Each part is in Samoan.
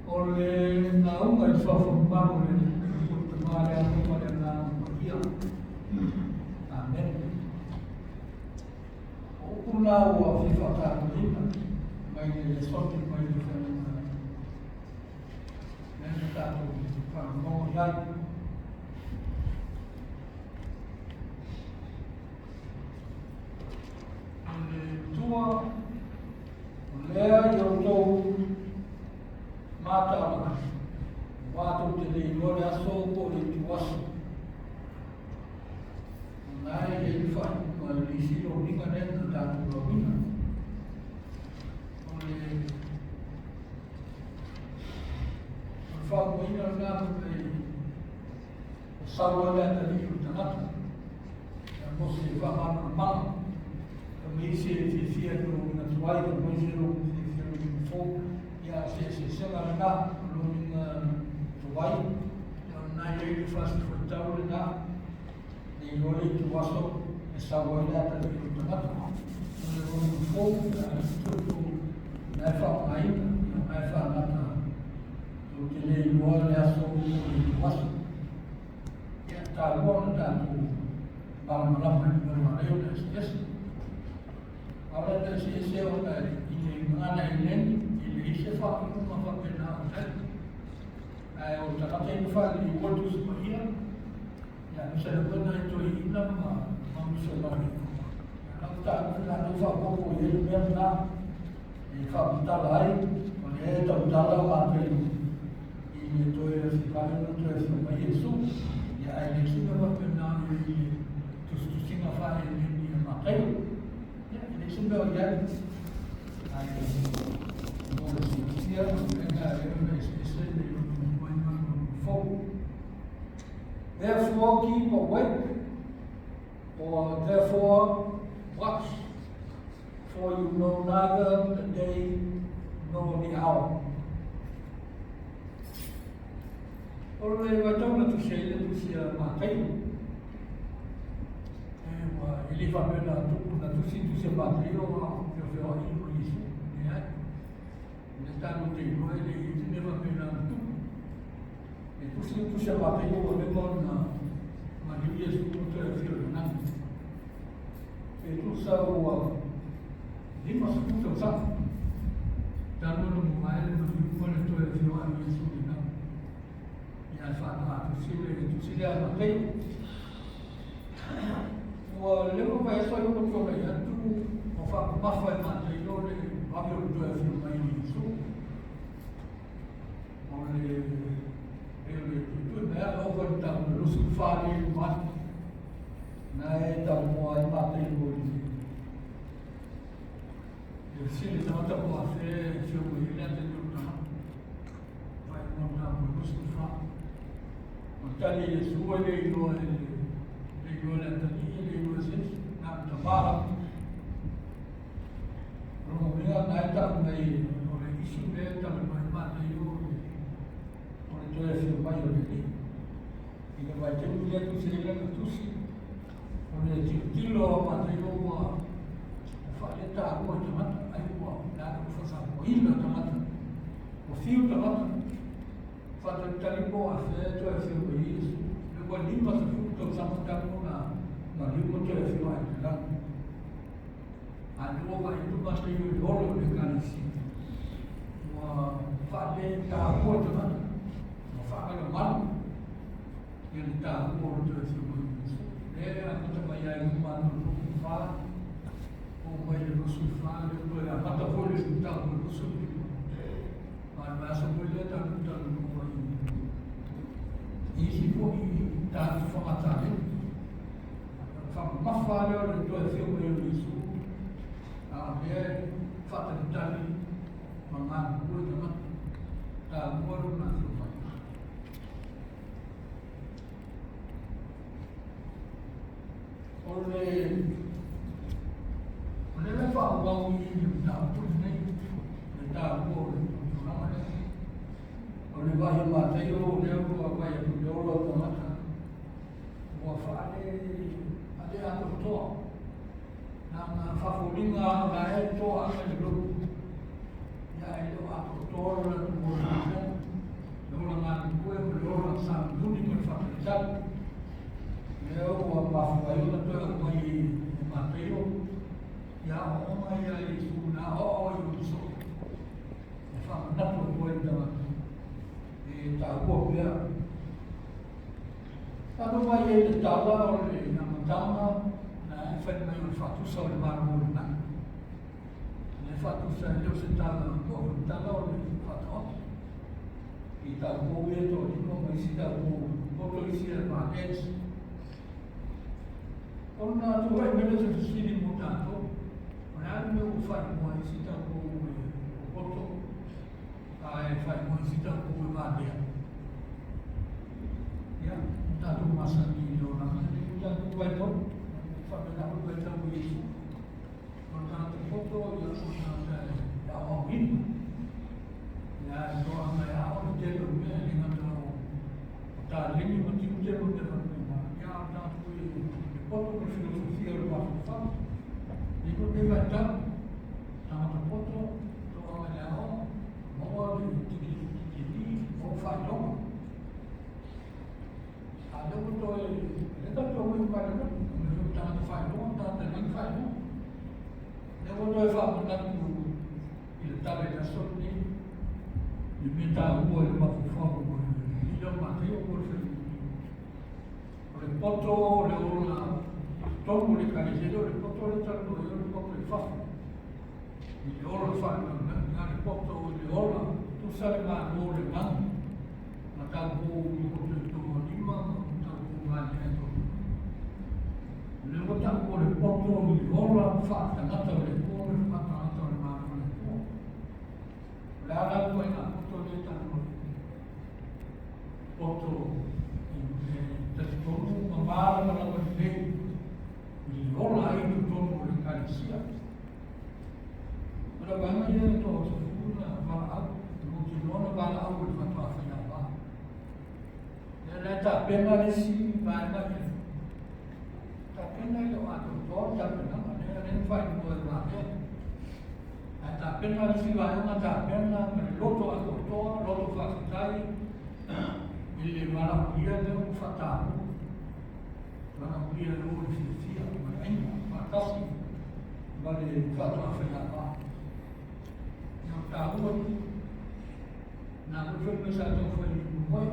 O le lauga i le suafa mamalu o le Tama le Alo ma le Agaga Paia. Amene. O upu na ua fia faataluaina mai le lesoni mai le feagaiga lea na tatou faalogologo i ai. O le tua o lea i outou mataala, aua tou te le iloa le aso po o le ituaso. O na e i ai le faaiuga i le isi lomiga lea na tatou lauina. O le faauigaina lena mai o sau ai le atalii o le tagata, ia mo se faamalamalamaga. Fai mai se fiafia i lomiga tuai, fai mai se fiafia i lomiga fou, ia o se eseesega lena, o lomiga tuai, ia o lena e i ai le fasifuaitau lena, le iloa le ituaso e sau ai le atalii o le tagata. O le lomiga fou, ia a tutu na e faaaogaina, ia na e faagata tou te le iloa le aso po o le ituaso. Ia, taua ona tatou malamalama i le mea ua ala ai ona eseese. A o le ta eseese ona i le gagana eleni, e leai se faauigaga faapena o i ai. Ae o le tagata ia na faaliliua le Tusi Paia, ia aemaise lava nai toeaiina ma misionari. Ia, na taua latou faaopoopo i ai le mea lena e faamatala ai, o lea e tautala matou i le toe afio ona toe afio mai Iesu. Ia ae le se mea faapena o i le tusitusiga faa-eleni a Mataio. Ia, e leai se mea o i ai. Ae mo le silafia, o le mea lena e ona eseese le lomiga tuai ma le lomiga fou. Therefore keep awake, or therefore watch, for you know neither the day nor the hour. O le vaitau na tusi ai le tusi a Mataio, e ua e le faapea na tupu na tusi tusi a Mataio a o feofeoai ma Iesu, leai. O lea tatou te iloa e le i ai se mea faapena na tupu. E tusi le tusi a Mataio ua leva ona maliu Iesu ma toe afio i le lagi. E tusa ua 50 tausaga talu ona mavae le maliu ma le toe afio ai o Iesu i le lagi. Ia e faatoa tusi le tusi lea a Mataio. Ua leva vaiaso ai ona tulai atu o faamamafa e Mataio le vave o le toe afio mai o Iesu. O le e o le tuitui mai a oo foi le tau le 24 lea i luma atu. Na e talanoa ai Mataio i le fesili tagata po o afea e afio mai ai le atalii o le tagata. Faailoa na tatou 24. O le tali a Iesu e le iloa e le iloa e le atalii, e le iloa e se isi, na o le Tama lava. O lona uiga na e tau mai o le isi lea e talanoa ai Mataio o le toe afio mai o le Alii. I le vaitaimi lea tusi ai lana tusi, o le tilotilo a Mataio ua faaletaua i tagata, ai ua le a ua faasamoaina tagata, ua fiu tagata, faatalitali po o afea e toe afio mai ai Iesu. Le ua 50 tausaga talu ona maliu ma toe afio ae i le lagi. A lua vaai atu Mataio i le ola o le Ekalesia, ua faaletaua tagata, ua faamalumalu ia le taua o le toe afio mai o Iesu. Lea e amata mai ai i luma atu o le 24, oo mai le 24, lea toe amata foi le mataupu i le 25. Ma le vaiaso foi lea tatou talanoa i isi foi tatou fagatale. Faamamafa lea o le toe afio mai o Iesu, a o lea e faatalitali ma galulue tagata, taua lona afio mai. O le o lea e faaauau i le mataupu lenei, le taua o le tulaga lea. O le vaai a Mataio, o lea ua vaai atu i le ola o tagata, ua faale ale atoatoa na na faafoliga o la e toaga i le lotu ia e le o atoatoa lo latou ola. mafua ai ona toe aumai e Mataio ia aoaoga ia a Iesu na aoao ai i soo e faamanatu atu ai i tagata e taua pea. Tatou mai ai le tala o le amataga na e fai mai o le faatusa o le Malo o le lagi. Le faatusa e le o se tala po o le tala o le faataoto. I tatou ia toalima ma isi tatou poto isi e maketi. Ona tulai mai lea o se fesili mo tatou, o le a le mea ua faaigoa ai si tatou e popoto ae faaigoa ai si tatou e valea? Ia, ua tatou masani i le olaga lenei ua tatou vaitau, faapena foi le vaitau o Iesu. O le tagata poto, ia o le tagata e aoaoina. Ia, e toaga e ao le tele o mea, e le gata o taleni ma tiute ma mea faapena. Ia, a o le tagata foi e poto ma le filosofia o le mafaufau. E i ai foi lenei vaitau, tagata poto, toaga i le aoga, maua le tikeri, maua faailoga. A o lea ua toe, lea tatou te omai uma lava i le lotu, omai foi ma tagata faailoga ma tagata e leai ni faailoga. Lea ua toe faamanatu i le tala i le aso lenei, le mea taua i le mafaufau o le alii lea o Mataio po o le Failautusi. O le poto o le ola i totonu o le Ekalesia, e le o le poto lea e talanoa i ai o le poto i fafo. I le ola faalenaunau, na o le poto i le ola, tusa le Malo o le lagi, ma tatou i poto i toalima ma tatou valea e toalima. O lea ua tau o le poto i le ola faatagata o le Atua ma le faatagata o le Malo o le Atua. O le a la le ituaiga poto lea e talanoa ai? Poto e talitonu ma malamalama lelei i le ola ai i totonu o le Ekalesia. O le vaega ia e toasefulu na valaau, e mautinoa na valaau e le faatoa faiava. Lea la e tapena le isi vaega ia. Tapena e le o atoatoa le tapenaga lea lea na faailoa e valea. Ae tapena le isi vaega, tapena ma le loto atoatoa, loto faafetai i le valaaulia lea ua faataua. Valaaulia e o i le fiafia ma le aiga faatasi ma le faatoa faiava. Ia o taua Na foi foi mea sa tau fai moe.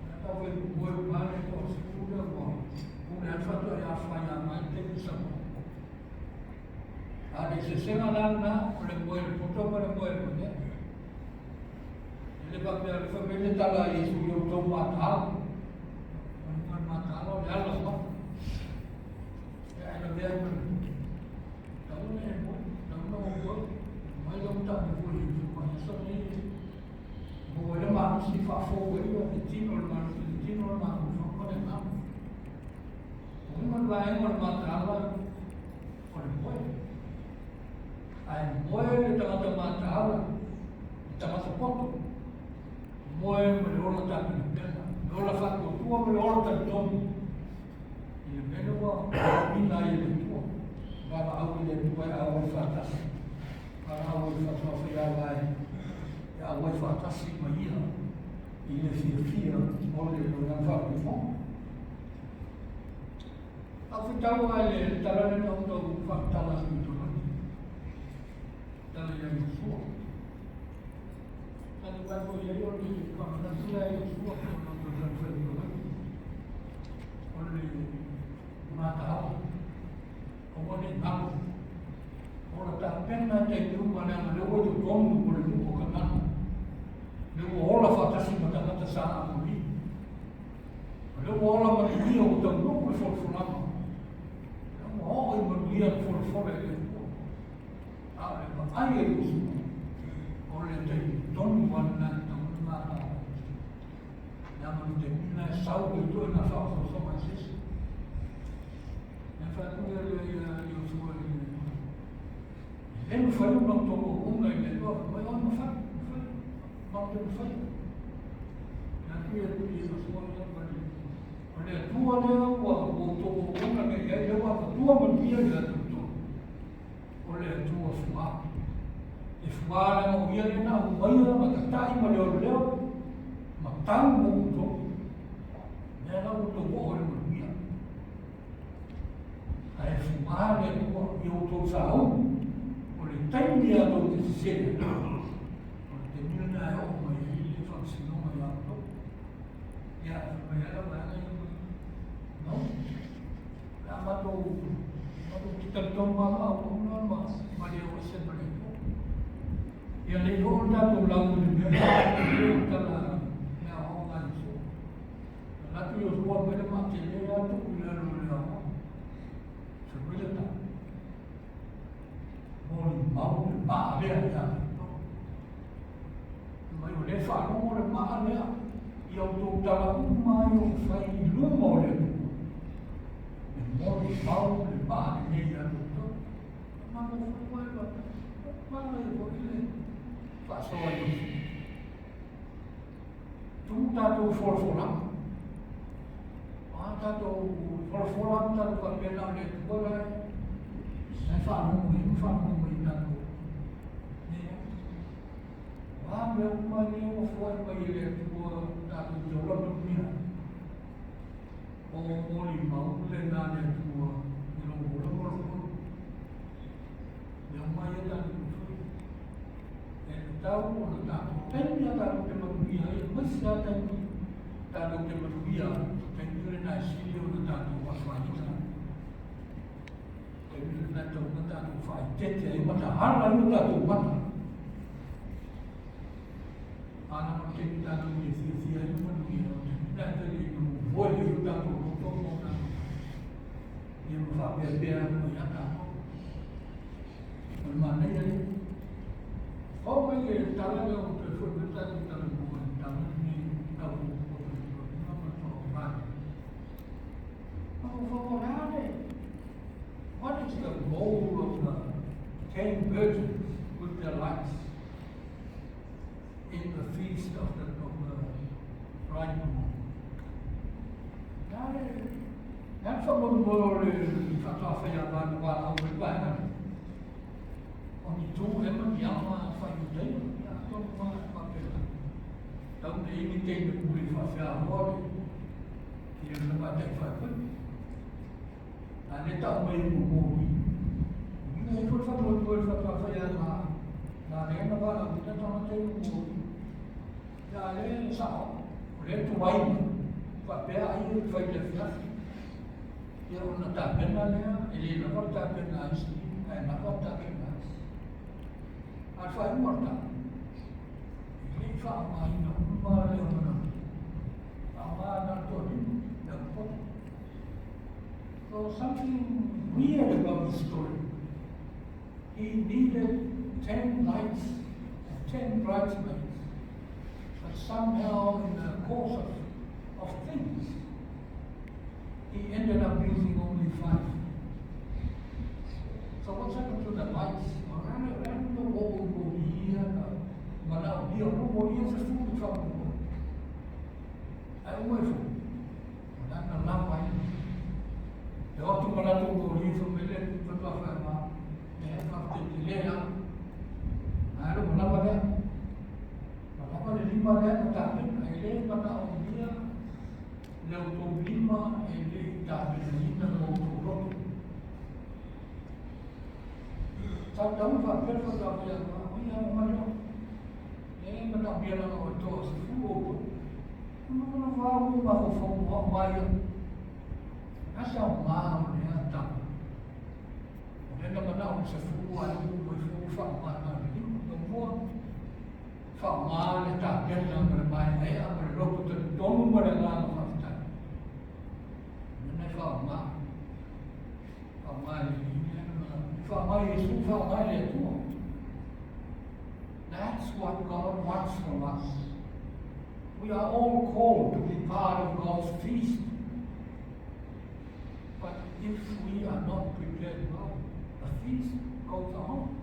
Na tau fai moe uma le toasefulu lea ua pule ai le faatoa ia fai a mai taimi sa moe. A le sesega la lena, o le moe le poto ma le moe le manea. E le faapea le fai mai le tala a Iesu i outou mataala. O le moe mataala o le ala o mata. E ai lavea ai ma le poto. Tau na e moe, tau na o moe. Mai lau tau foi i le aso nei. Maua ai le malosi faafou ai le tino, le malosi le tino, le mafaufau ma le agaga. O le vaega o le mataala o le moe. Ae moe le tagata mataala, le tagata poto, moe ma le ola tapenapena, le ola faatuatua ma le ola talitonu i le mea lea ua mina ai e le Atua. Valaau i le Atua e auai faatasi, valaau i le faatoafaiava e auai faatasi ma ia i le fiafia o le lona faamoemoe. Au whitau ai le tala le na utau whakatala atu i tō Tala ia Iosua. Tala wai ko ia o le whakanatu ia Iosua ko nā tō tau whai tō O le mātaala. O wane ngalo. O la tapena te uma le anga le ua i totonu o le nuu o Kanana. Le ua ola faatasi ma tagata sa amoni. O lea ua ola manuia ua taunuu le folafolaga. O lea ua oo i manuia le folafola i le Atua. A o le vaai a Iosua, o le taimi tonu lava lena e tatau ona matau ai. Leaga o le taimi lena e sau ai ituaiga faaosoosoga e se isi. Ia fai atu lea ia Iosua i le E le mafai ona outou auauna i le Atua, fai mai, oi, mafai, mafai, matou te mafai. Ia atu ia Iosua ia ma o le Atua lea ua outou auauna nei i ai, lea ua avatua manuia ia te outou. O le Atua fuā. E fuā leaga o ia lea na aumaia ma tatai ma leoleo ma tau mo outou. Lea la ua outou oo i le manuia. Ae fuga le Atua i outou sauni, o le taimi lava tou te sesele ai, o le taimi lena e oo mai ai le faamasinoga ia outou. Ia, fai mai lava la vaega ia mai, No, o le a matou, matou te talitonu lava ma auauna ma, ma le o ese ma le Atua. Ia ne i oo le tatou lau i le mea lea, o le tala le aoaoga a Iesu. Manatu Iosua mai le maa tele lava tuu i lalo o le aoao. Fai mai le tala. Molimau le maa lea ia outou. Mai o lea faalogo le maa lea i outou tala uma ai o fai i luma o le Atua. E molimau le maa lenei ia outou. Malo foi foi malo foi le faasoa Iosua. Tumu tatou i folafolaga. O a tatou folafola ma tatou faapea na o le Atua la e faalogo i ma faalogo mai i tatou. Leai. O a mea uma lea ua foai mai e le Atua tatou te ola manuia ai. O molimau lena a le Atua i lou ola ma lou ola. Mea uma ia tatou te faia. E tatau ona tatou taimi a tatou te manuia ai, aemaise lava taimi tatou te manuia ai, taimi lena e sili ona tatou afaina ai. Taimi lena e tatau ona tatou faaeteete ai ma tahala ai o tatou mata. A na o le taimi tatou te fiafia ai ma manuia, o le taimi lena e tele ina momoe ai o tatou loto ma o tatou ia ma faapeapea atu ai ia tatou. O le manaia lea. Oo mai le tala lea ua toe foi mai le tatou talanoa i le tala lenei tau fuafuaga ma le faaaoga. Mafaufau o le a le What is the role of the 10 virgins with their lights in the feast of the bridegroom? Le a le le a le faamoemoe o le faatoafai a vanu valaau mai le vaega lea? O ni tu ea ma ni aga faa-Iudaio, ia atonu ma faapena. Tau ina i ai ni teine pule faafeaoa le i le tamaitai faifai. A lea tau mai mo moli. Uiga ai foi le faamoemoe le faatoafai a na na lea na valaauina tagata i moli. Ia a lea sao, o lea tuai faapea ai e fai le afiafi. Ia ona tapena lea, e le lava le tapena a isi, ae lava le tapena a isi. A le faaiuga o le tala, e le i faaaogaina uma le manaomia. Faaaoga na o le toalima, le aupoto. So something weird about this story. He needed 10 lights and 10 bridesmaids. But somehow in the course of things, he ended up using only 5. So what's happened to the lights? Rano o moli ia na manaomia o moli ia se fulu whakamua. Ai ua e fulu. O nana lava ai. E o atu manatu moli ia whamele whatua whae ma. E he whakate te lea. Ai ro malava lea. Malava le lima lea na tapena. E le manaomia le outou lima e le i tapenaina mo outou loto. Sa tau faapea le faatoa ma o ia ma leo. E manaomia langa o toa se fu o outou. Ona ona wā o mafaufau mo au mai ia. Asa o mā o le a tau. O le na manao se fu ai u mai fu wha ma na le lima. No mua wha mā le tapena ma le mai ea ma le loto te tonu ma le ngā ma whaftai. Nana wha mā. Wha mā le wha mā Yesu, wha mā le Atua. That's what God wants from us. We are all called to be part of God's feast. But if we are not prepared well, the feast goes on.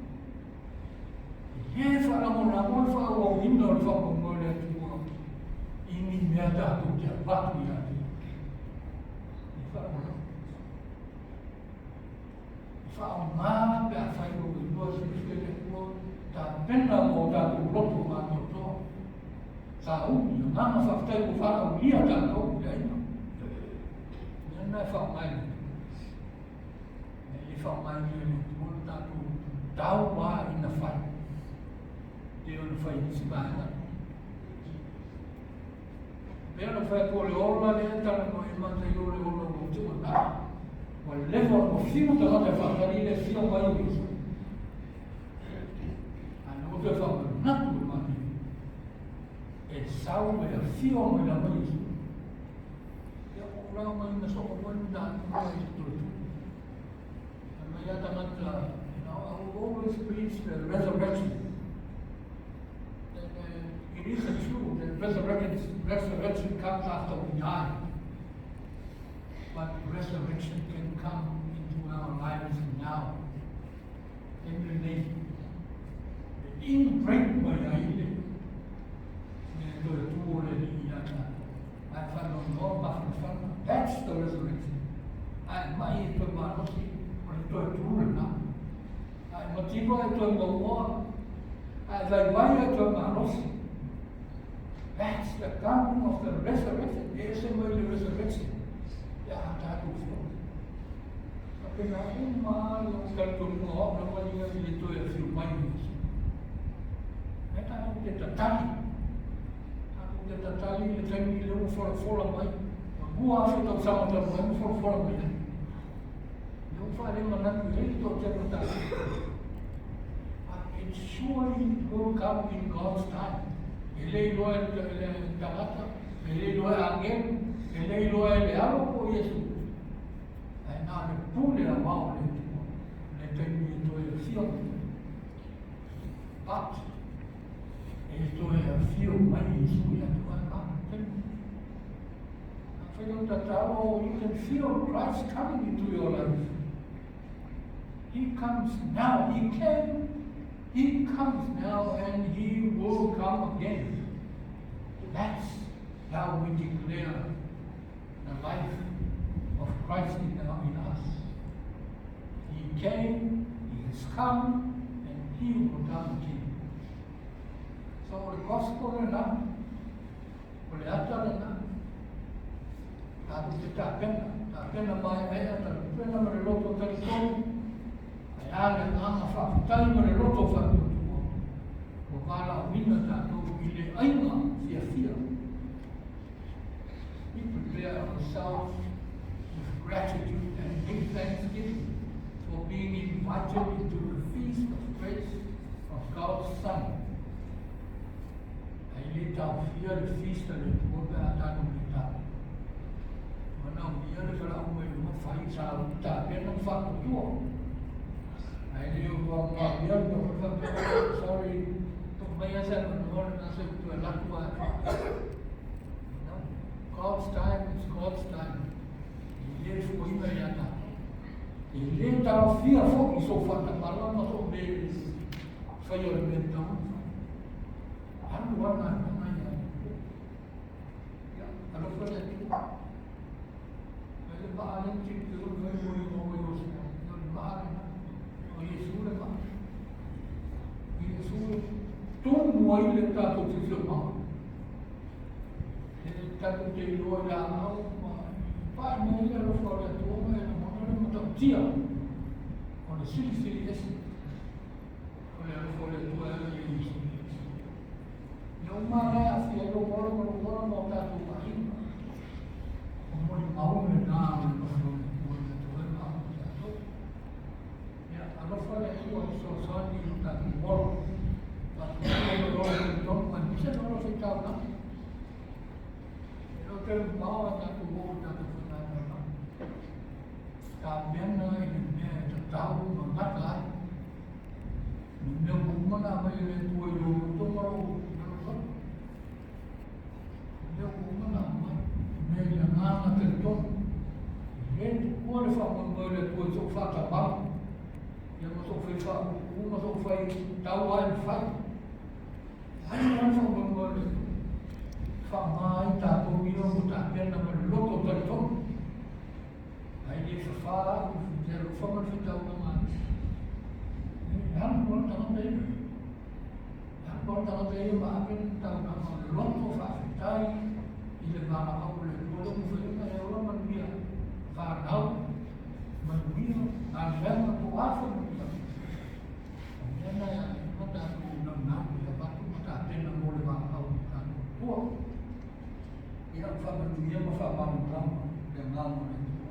E le faalagolago le faaauauina o le faamoemoe o le Atua i ni mea tatou te avatu ia te ia. E faalagolago. E faaaoga pe afai ua iloa silafia e le Atua tapena mo tatou loto matoatoa. Sa umi, agaga faafetai ua valaaulia tatou i le aiga. Mea na e faaaoga e le Atua. faaaogaina e le Atua le tatou tauā ina fai, pei ona fai i nisi vaega. Pei ona fai atu o le ola lea e talanoa ai matou o le ola ua oti manao. Ua leva ona ua fiu tagata e faatali le afio mai o Iesu. A na ua toe faamanatu le manaia. E sau e afio mai lava Iesu. Ia o la mai na soo mai na mai se tolu. Mai ia tagata, I will always preach the resurrection. And it is true that resurrection comes after we die. But resurrection can come into our lives now. Every day. Inbreak mai ai le le toe tu o le alii ia tatou. Ae faanoanoa mafanafana. That's the resurrection. Ae mai e toe malosi o le toe tu lena. Ae matino e toe mauoa. Ae vaivai e toe malosi. That's the coming of the resurrection. E ese mai le resurrection. Ia a tatou fua. Faapena uma lou talitonuga o au lava ia i le toe afio mai o Iesu. Ae tatou te tatali. Tatou te tatali i le taimi lea ua folafola mai. Ua 2000 tausaga talu ai ma folafola mai ai. Lea ua faalemanatu i ai le toatele o tatou. But it surely will come in God's time. E le iloa e le tagata, e le iloa e agelu, e le iloa e le alo po o Iesu. Ae na o le pule aoao a le Atua, le taimi e toe afio mai ai. But, e toe afio mai Iesu ia te oe ma le taimi. Afai lau tatalo, you can feel Christ coming into your life. He comes now. He came. He comes now and he will come again. That's how we declare the life of Christ in us. He came, he has come, and he will come again. So o le gospel lena, o le ata lena, tatou te tapena, tapena maeaea, tapena ma le loto talitonu, ae a le agaga faafetai ma le loto faatuatua, ua valaauina tatou i le aiga fiafia. We prepare ourselves with gratitude and give thanksgiving for being invited into the feast of grace of God's Son. Ae le taofia le feast a le Atua pe a tatou le tau. Manaomia le valaau mai luga fai sa tapena ma faatuatua. Ae le o manaomia le mea foi faapea, sorry, tuu mai lava se avanoa lena se i ou toe alu atu lava e faa. No. God's time is God's time. E le fuaina ia tatou. E le taofia foi sou faatamala ma sou le faia o le mea e tatau ona fai. Alu lava galuega ia a le Atua. Ia, alofa le Atua. Ai le maa lea na tilotilo mai mo i o Iosua. O le maa lena. O Iesu le maa. Iesu e tumu ai le tatou siosiomaga. E tatou te iloa i laau ma pae mai le alofa o le Atua ma e lagona le matautia o le silisili ese o le alofa o le Atua e ala i Iesu Keriso. Mea uma la e aafia ai lou ola ma lou ola ma o tatou aiga. O molimau lena o le alofa o le Atua ia te oe ma au ma tatou. Ia, alofa le Atua e fesoasoani i lo tatou ola. Faatuatua ma le ola talitonu, aemaise le ola faitaulaga. E le o tele mamao ae tatou oo i tatou faigataulaga. Tapena i le mea e tatau ma gata ai. Le mea ua uma ona aumai e le Atua i lou loto ma lou loto. Le mea ua uma ona aumai, le mea i le agaga talitonu. E le tuua le faamoemoe o le Atua i sou faatamala, ia ma sou fai faauu ma sou fai tau lava e mafai. Ai le faamoemoe o le Atua. Faaaoga ai tatou ia ua tapena ma le loto talitonu. Ae le fafa au i le alofa ma le faitaulaga a E alu loa le tagata ia. E alu loa le tagata ia ma ave le taulaga o le loto faafetai i le valaau o le Atua lea ua mafai ona e ola manuia fanau, manuia galuega. manuia ma faamalamalama le agaga o le Atua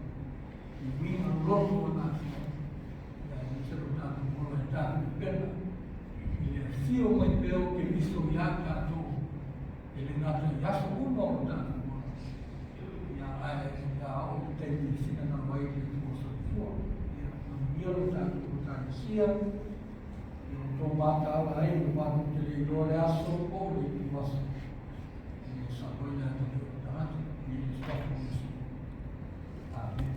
i uiga loloto o natia, aemaise lo tatou ola e tapenapena i le afio mai pea o Keriso iā tatou, e le gata i aso uma o lo tatou ola, ia ae ia oo i le taimi e finagalo ai le Atua soifua. Ia manuia lo tatou Ekalesia, ia outou mataala ai, aua tou te le iloa le aso po o le ituaso e sau ai le Atalii o le tagata. I le suafa o Iesu. Amene.